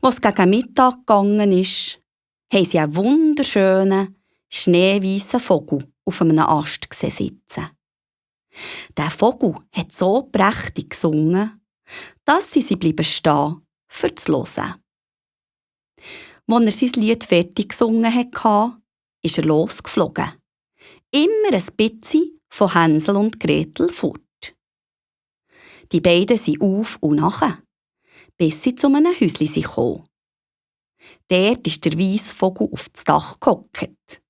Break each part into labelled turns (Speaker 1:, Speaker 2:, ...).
Speaker 1: Als es gegen Mittag gegangen ist, haben sie einen wunderschönen, schneeweissen Vogel auf einem Ast sitzen. Der Vogel hat so prächtig gesungen, dass sie bleiben stehen, für zu hören. Als er sein Lied fertig gesungen hatte, ist er losgeflogen. Immer ein bisschen von Hänsel und Gretel fort. Die beiden sind auf und nach, bis sie zu einem Häuschen kamen. Dort ist der weisse Vogel auf das Dach gehockt.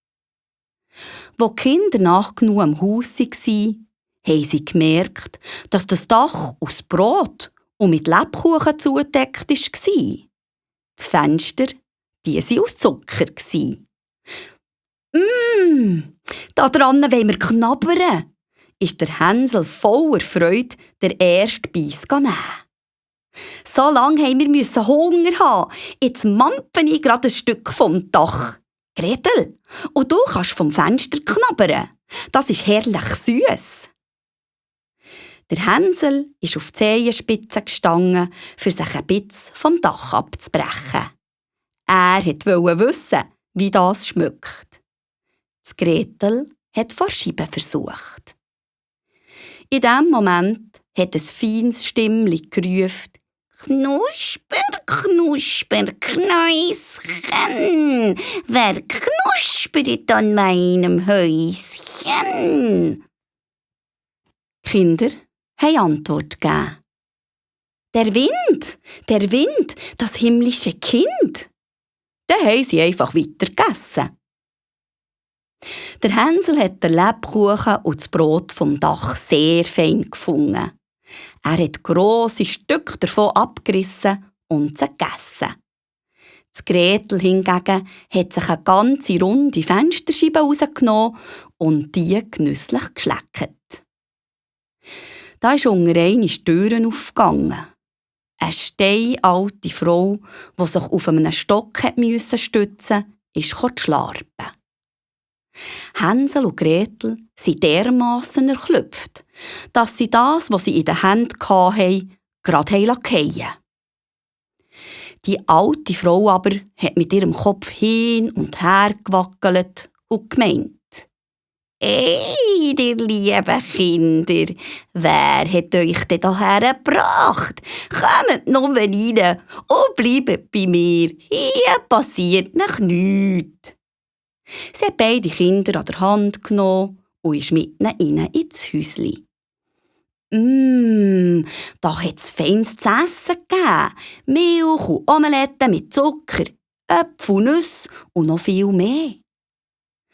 Speaker 1: Als die Kinder nach genug am Haus waren, haben sie gemerkt, dass das Dach aus Brot und mit Lebkuchen zugedeckt war. Die Fenster, die waren aus Zucker. Da dran wollen wir knabbern, ist der Hänsel voller Freude der erste Biss nehmen. So lange haben wir Hunger haben. Jetzt mampfe ich gerade ein Stück vom Dach. Gretel, und du kannst vom Fenster knabbern. Das ist herrlich süß. Der Hänsel ist auf die Zehenspitze gestanden, für sich ein bisschen vom Dach abzubrechen. Er wollte wissen, wie das schmeckt. Das Gretel hat vor Scheiben versucht. In diesem Moment hat ein feines Stimmchen gerufen: «Knusper, knusper, Knäuschen, wer knuspert an meinem Häuschen?» Die Kinder haben Antwort gegeben. Der Wind, das himmlische Kind.» Dann haben sie einfach weiter gegessen. Der Hänsel hat den Lebkuchen und das Brot vom Dach sehr fein gefunden. Er hat grosse Stücke davon abgerissen und sie gegessen. Das Gretel hingegen hat sich eine ganze runde Fensterscheibe rausgenommen und die genüsslich geschleckt. Da ist unter einmal Türen aufgegangen. Eine steinalte Frau, die sich auf einem Stock stützen musste, ist schlarpen. Hänsel und Gretel sind dermassen erschlüpft, dass sie das, was sie in den Händen hatten, gerade fallen lassen. Die alte Frau aber hat mit ihrem Kopf hin und her gewackelt und gemeint: «Ei, ihr lieben Kinder, wer hat euch denn hierher gebracht? Kommt nur rein und bleibt bei mir, hier passiert noch nichts.» Sie hat beide Kinder an der Hand genommen und ist mit ihnen ins Häuschen. Da hat es feines zu essen gegeben. Milch und Omelette mit Zucker, Äpfel, Nüsse und noch viel mehr.